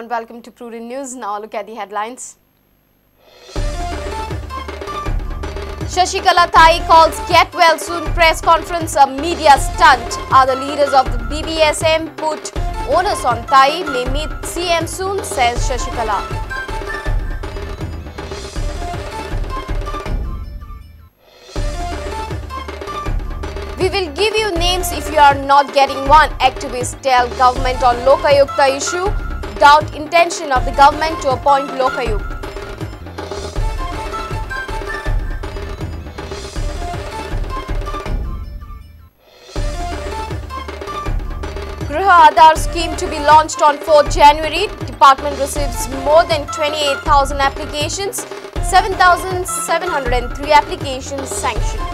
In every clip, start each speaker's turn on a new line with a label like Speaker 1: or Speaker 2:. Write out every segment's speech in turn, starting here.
Speaker 1: everyone, welcome to Prudent News. Now look at the headlines. Shashikala Tai calls Get Well Soon press conference a media stunt. Other leaders of the BBSM put onus on Tai, may meet CM soon, says Shashikala. We will give you names if you are not getting one, activists tell government on Lokayukta issue. Doubt intention of the government to appoint Lokayukta. Griha Aadhar scheme to be launched on 4th January. Department receives more than 28,000 applications, 7,703 applications sanctioned.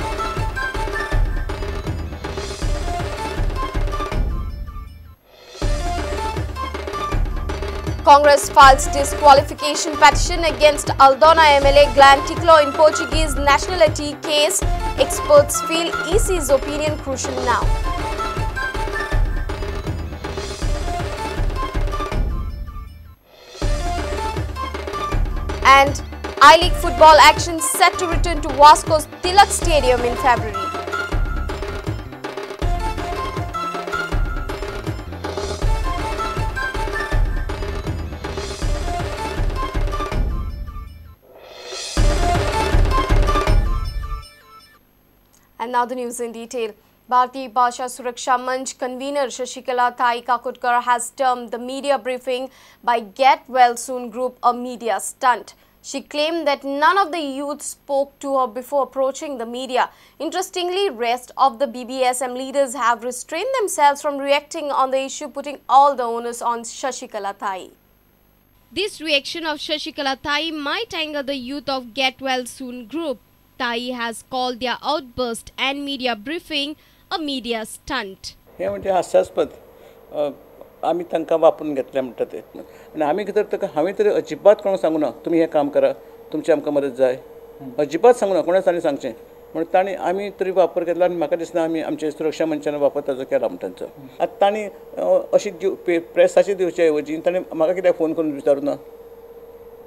Speaker 1: Congress files disqualification petition against Aldona MLA Glenn Ticlo in Portuguese nationality case. Experts feel EC's opinion crucial now. And I-League football action set to return to Vasco's Tilak Stadium in February. And now the news in detail. Bharatiya Bhasha Suraksha Manch convener Shashikala Tai Kakodkar has termed the media briefing by Get Well Soon group a media stunt. She claimed that none of the youth spoke to her before approaching the media. Interestingly, rest of the BBSM leaders have restrained themselves from reacting on the issue, putting all the onus on Shashikala Tai. This reaction of Shashikala Tai might anger the youth of Get Well Soon group. Tai has called their outburst and media briefing a media stunt.
Speaker 2: हे म्हणजे हास्यास्पद आमी तांकां वापरून घेतले म्हणटा ते आनी आमी कितें ताका हांवें तरी अजिबात कोणाक सांगू ना तुमी हें काम करा तुमची आमकां मदत जाय अजिबात सांगू ना कोणाक तांणी सांगचें म्हण तांणी आमी तरी वापर केला आनी म्हाका दिसना आमी आमचे सुरक्षा मंचान वापर ताजो केला म्हण तांचो. आतां तांणी अशी प्रेसाची दिवचे ऐवजी तांणी म्हाका कित्याक फोन करून विचारूं ना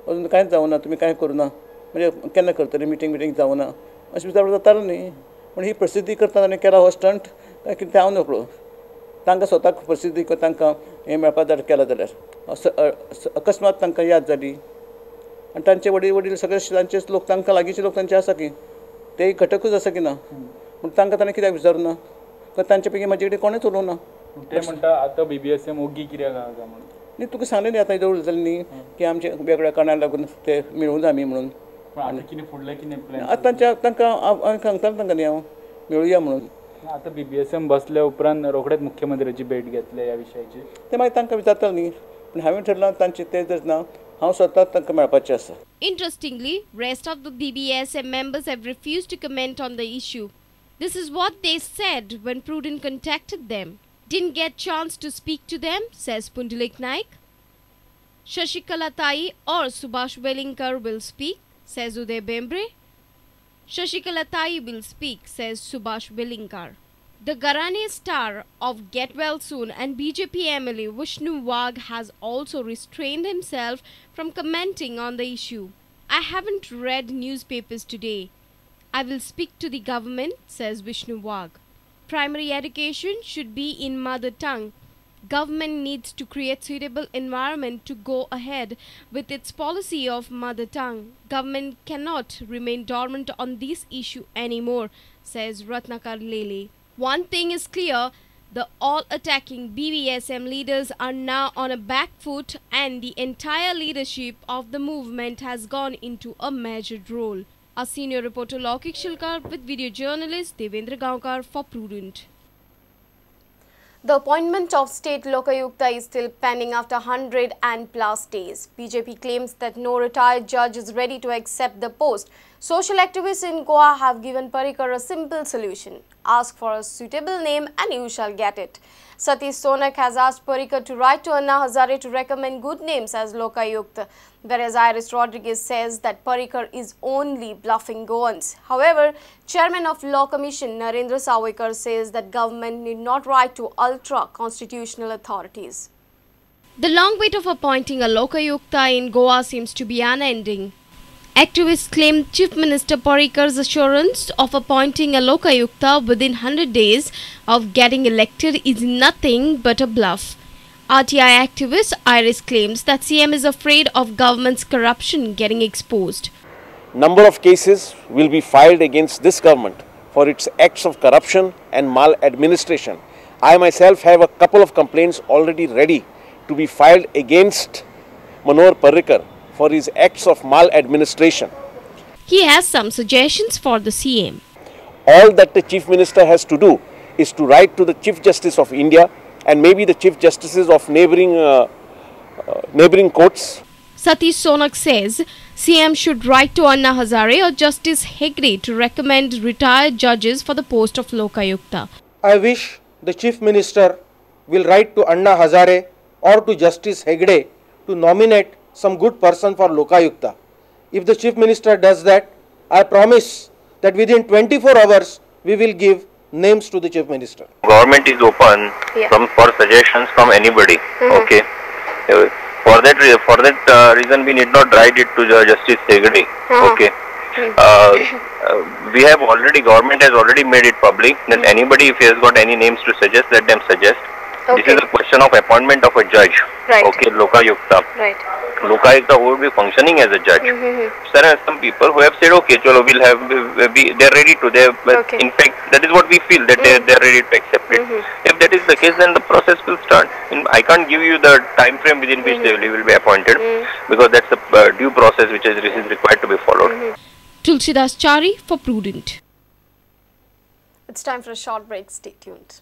Speaker 2: अजून कांयच जावना तुमी कांय करूं ना म्हणजे केन्ना करतली मिटींग मिटींग जावना अशें विचारप जातालो न्ही. पूण ही प्रसिद्धी करतना ताणें केला हो स्टंट काय कितें हांव नकळो. तांकां स्वताक प्रसिद्धी तांकां हें मेळपा जाल्यार केला जाल्यार अकस्मात तांकां याद जाली आनी तांचे वडील वडील सगळे तांचेच लोक तांकां लागींचे लोक तांचे आसा की ते घटकूच आसा की ना पूण तांकां ताणें कित्याक विचारूं ना कारण तांचे पैकी म्हाजे कडेन कोणेच उलोवंक ना.
Speaker 3: ते म्हणटा आतां BBSM ओगी कित्याक आसा म्हणून.
Speaker 2: न्ही तुका सांगलें न्ही आतां येदोळ उलयतालें न्ही की आमचे वेगळ्या कारणाक लागून ते मेळूंक जाय आमी म्हणून. आतां तांच्या तांकां हांव सांगतालो तांकां न्ही हांव मेळुया म्हणून.
Speaker 3: आतां BBSM बसल्या उपरांत रोखडेच मुख्यमंत्र्याची भेट घेतले ह्या विशयाची
Speaker 2: ते मागीर तांकां विचारतालो न्ही पूण हांवें ठरलां तांचें तें जर ना हांव स्वता तांकां मेळपाचें आसा.
Speaker 1: Interestingly, rest of the BBSM members have refused to comment on the issue. This is what they said when Prudent contacted them. Didn't get chance to speak to them, says Pundalik Naik. Shashikala Tai or Subhash Welingkar will speak, says Uday Bembre. Shashikala Tai will speak, says Subhash Welingkar. The Gharane star of Get Well Soon and BJP MLA Vishnu Wagh has also restrained himself from commenting on the issue. I haven't read newspapers today. I will speak to the government, says Vishnu Wagh. Primary education should be in mother tongue. Government needs to create suitable environment to go ahead with its policy of mother tongue. Government cannot remain dormant on this issue anymore, says Ratnakar Lele. One thing is clear, the all-attacking BBSM leaders are now on a back foot and the entire leadership of the movement has gone into a measured role. Our senior reporter Laukik Shilkar with video journalist Devendra Gaonkar for Prudent. The appointment of state Lokayukta is still pending after 100 and plus days. BJP claims that no retired judge is ready to accept the post. Social activists in Goa have given Parrikar a simple solution. Ask for a suitable name and you shall get it. Satish Sonak has asked Parrikar to write to Anna Hazare to recommend good names as Lokayukta, whereas Iris Rodriguez says that Parrikar is only bluffing Goans. However, Chairman of Law Commission Narendra Sawaikar says that government need not write to ultra-constitutional authorities. The long wait of appointing a Lokayukta in Goa seems to be unending. Activists claim Chief Minister Parrikar's assurance of appointing a Lokayukta within 100 days of getting elected is nothing but a bluff. RTI activist Iris claims that CM is afraid of government's corruption getting exposed.
Speaker 4: Number of cases will be filed against this government for its acts of corruption and maladministration. I myself have a couple of complaints already ready to be filed against Manohar Parrikar for his acts of maladministration.
Speaker 1: He has some suggestions for the CM.
Speaker 4: All that the Chief Minister has to do is to write to the Chief Justice of India and maybe the Chief Justices of neighboring courts.
Speaker 1: Satish Sonak says CM should write to Anna Hazare or Justice Hegde to recommend retired judges for the post of Lokayukta.
Speaker 5: I wish the Chief Minister will write to Anna Hazare or to Justice Hegde to nominate some good person for Lokayukta. If the Chief Minister does that, I promise that within 24 hours we will give names to the Chief Minister.
Speaker 6: Government is open for suggestions from anybody. Okay. For that reason, we need not write it to Justice Hegde. Okay. We have already, government has already made it public that anybody, if he has got any names to suggest, let them suggest. Okay. This is a question of appointment of a judge.
Speaker 7: Right.
Speaker 6: Okay, Lokayukta.
Speaker 7: Right.
Speaker 6: Lokayukta who will be functioning as a judge. There are some people who have said, okay, chalo, we'll have, they're ready to, they okay. In fact, that is what we feel, that they're ready to accept it. If that is the case, then the process will start. And I can't give you the time frame within which they will be appointed, because that's a due process which is required to be followed.
Speaker 1: Tulsidas Chari for Prudent.
Speaker 7: It's time for a short break. Stay tuned.